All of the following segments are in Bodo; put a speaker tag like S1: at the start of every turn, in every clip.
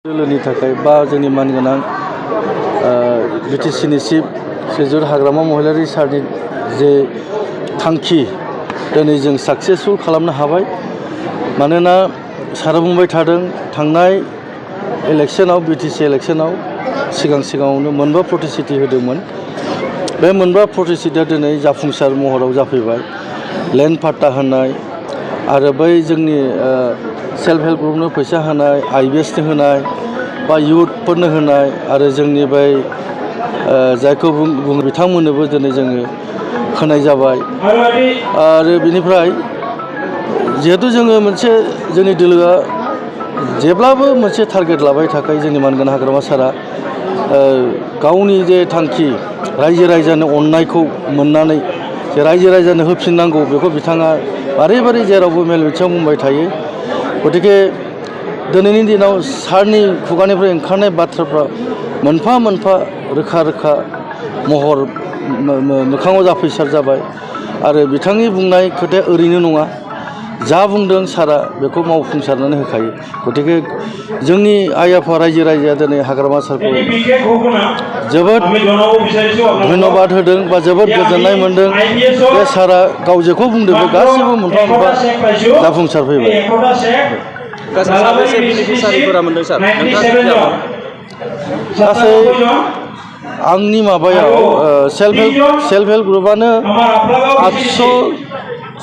S1: दोलोनि थाखाय बा जोंनि मानगोनां बिटिसिनि चिफ श्रीजुत हाग्रामा महिलारी सारनि जे थांखि दिनै जों साक्सेसफुल खालामनो हाबाय। मानोना सारा बुंबाय थादों थांनाय इलेक्शनाव बिटिसि इलेक्शनाव सिगाङावनो मोनबा प्रतिश्रुति होदोंमोन। बे मोनबा प्रतिश्रुतिया दिनै जाफुंसार महराव जाफैबाय। लेन्ड पाट्टा होनाय आरो बै जोंनि सेल्फ हेल्प ग्रुपनो फैसा होनाय, IBSनो होनाय बा इयुथफोरनो होनाय आरो जोंनि बै जायखौ बुङो बिथांमोननोबो दिनै जोङो होनाय जाबाय। आरो बिनिफ्राय जिहेतु जोङो मोनसे जोंनि दोलोआ जेब्लाबो मोनसे टारगेट लाबाय थाखाय जोंनि मानगोनां हाग्रामा सारा गावनि जे थांखि रायजो राजानो अननायखौ मोननानै जे रायजो राजानो होफिननांगौ बेखौ बिथाङा बारे बारे जेरावबो मेल मिथिङाव बुंबाय थायो। गतिके दिनैनि दिनाव सारनि खुगानिफ्राय ओंखारनाय बाथ्राफ्रा मोनफा मोनफा रोखा रोखा महर मोखाङाव जाफैसार जाबाय। आरो बिथांनि बुंनाय खोथाया ओरैनो नङा, जा बुंदों सारा बेखौ मावफुंसारनानै होखायो। गतिके जोंनि आइ आफा रायजो राजाया दिनै हाग्रामा सारखौ जोबोद धन्यबाद होदों बा जोबोद गोजोननाय मोन्दों। बे सारा गाव जेखौ बुंदों बे गासैबो मोनफा मोनफा जाफुंसार फैबाय।
S2: गासै साबैसे बेनिफिसारिफोरा मोनदों सार?
S1: गासै आंनि माबायाव सेल्फ हेल्प ग्रुपआनो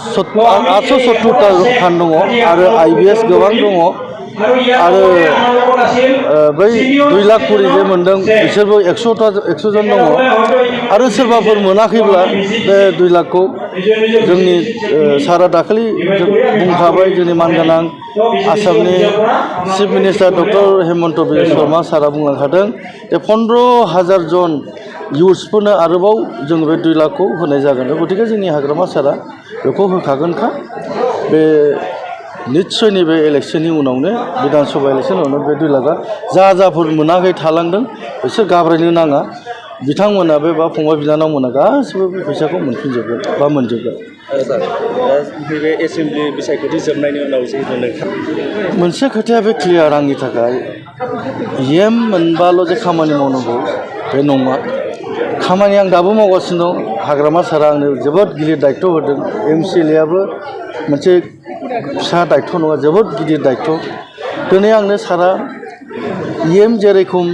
S1: 870टा फान्ड दङ आरो IBS गोबां दङ आरो बै 2 लाख करि जे मोनदों बिसोरबो 100 जन दङ। आरो सोरबाफोर मोनाखैब्ला बे 2 लाखखौ जोंनि सारा दाखालि बुंखाबाय, जोंनि मानगोनां आसामनि chief minister doctor Hemant Biswa Sharma सारा बुंलांखादों जे 15,000 जन इयुथ्सफोरनो आरोबाव जों बे 2 लाखखौ होनाय जागोन। गतिके जोंनि हाग्रामा सारा बेखौ होखागोनखा। बे निस्सय नैबे इलेक्शननि उनावनो बिधान सभा इलेक्शननि उनाव बे 2 लाखआ जाफोर मोनाखै थालांदों बिसोर घाबरायनो नाङा। बिथांमोना बे बा फंबाय बिनानावमोना गासिबो बे फैसाखौ मोनफिनजोबगोन बा मोनजोबगोन।
S2: बे एसेम्बलि बिसायख'थि जोबनायनि उनाव
S1: मोनसे खोथाया बे क्लियार आंनि थाखाय, EM मोनबाल' जे खामानि मावनांगौ बे नङा। खामानि आं दाबो मावगासिनो दं। हाग्रामा सारा आंनो जोबोद गिलिर दायित्व होदों। MCLAआबो मोनसे फिसा दायित्व नङा, जोबोद गिदिर दायित्व। दिनै आंनो सारा EM जेरैखम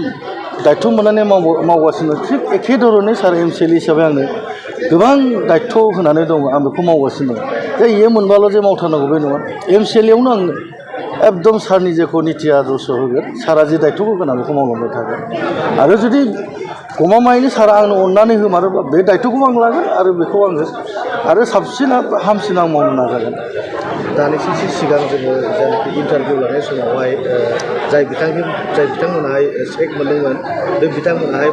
S1: दायित्व मोननानै मावगासिनो थिग एखे धरनै सारा MCLA हिसाबै आंनो गोबां दायित्व होनानै दङ। आं बेखौ मावगासिनो दं। जे EM मोनबाल' जे मावथारनांगौ बे नङा। MCLAआवनो आं एकदम सारनि जेखौ निति आदर्श होगोन, सारा जे दायित्वखौ होगोन आं बेखौ मावलांबाय थागोन। आरो जुदि गमामायैनो सारा आंनो अननानै होमारोब्ला बे दायित्वखौबो आं लागोन आरो बेखौ आङो आरो साबसिन हामसिन आं मावनो नाजागोन।
S3: दानिसो सिगां जोङो जायनाखि इन्टारभिउ लानाय समावहाय जाय बिथांमोनाहाय चेक मोनदोंमोन, बे बिथांमोनाहाय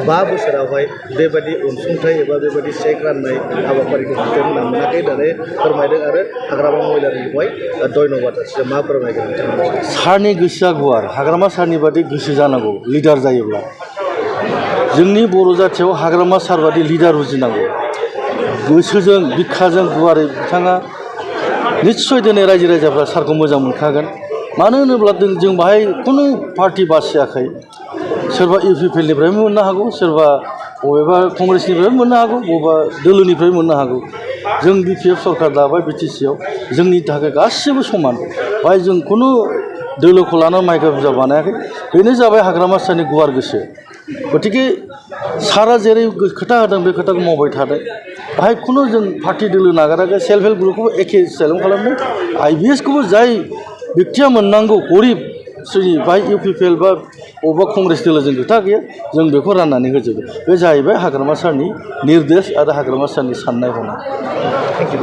S3: 5 बोसोरावहाय बेबायदि अनसुंथाइ एबा बेबायदि चेक राननाय हाबाफारिखौ बिथांमोना मोनाखै होननानै फोरमायदों आरो हाग्रामा महिलारिखौहाय धन्यबाद होदों। मा फोरमायगोन बिथांमोना?
S1: सारनि गोसोआ गुवार, हाग्रामा सारनि बादि गोसो जानांगौ लिडार जायोब्ला। जोंनि बर' जाथियाव हाग्रामा सार बादि लिडार उजिनांगौ। गोसोजों बिखाजों गुवारै बिथाङा निस्सय दिनै रायजो राजाफ्रा सारखौ मोजां मोनखागोन। मानो होनोब्ला जों बाहाय खुनु पार्टि बासियाखै। सोरबा UPPनिफ्रायबो मोननो हागौ, सोरबा बबेबा कंग्रेसनिफ्रायबो मोननो हागौ, बबेबा दोलोनिफ्रायबो मोननो हागौ। जों BPF सरकार दाबाय BTCआव, जोंनि थाखाय गासिबो समान। बाहाय जों खुनु दोलोखौ लानानै माइका बिजाब बानायाखै। बेनो जाबाय हाग्रामा सारनि गुवार गोसो। गतिके सारा जेरै खोथा होदों बे खोथाखौ मावबाय थादों। बाहाय खुनु जों पार्टि दोलो नागाराखै। सेल्फ हेल्प ग्रुपखौबो एखे स्टाइलावनो खालामदों। IBSखौबो जाय बेक्तिया मोननांगौ गरिब श्रेणी बाहाय UPPL बा बबेबा कंग्रेस दोलोजों खोथा गैया, जों बेखौ राननानै होजोबो। बे जाहैबाय हाग्रामा सारनि निर्देश आरो हाग्रामा सारनि साननाय हनाय। Thank you.